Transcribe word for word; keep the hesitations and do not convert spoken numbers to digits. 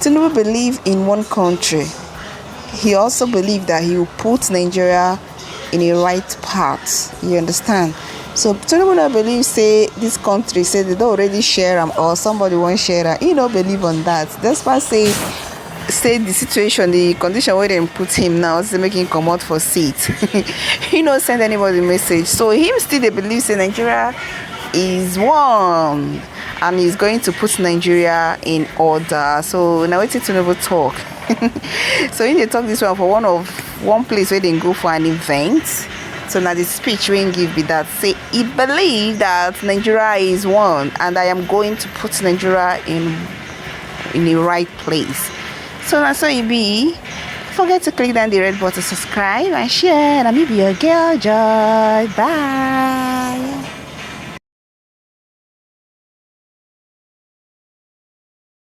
Tinubu believe in one country. He also believe that he will put Nigeria in a right path. You understand? So Tinubu no believe say this country say they don't already share am or somebody won't share am. He no believe on that. That's why say say the situation, the condition where they put him now, say make him come out for seat. He no send anybody message. So him still they believe say Nigeria is one and he's going to put Nigeria in order. So now wait till Tinubu talk. So he dey talk this one for one of one place where they go for an event. So now the speech wey he give be that say he believe that Nigeria is one and I am going to put Nigeria in in the right place. So that's how it be. Forget to click down the red button, subscribe and share. And I may be your girl Joy. Bye.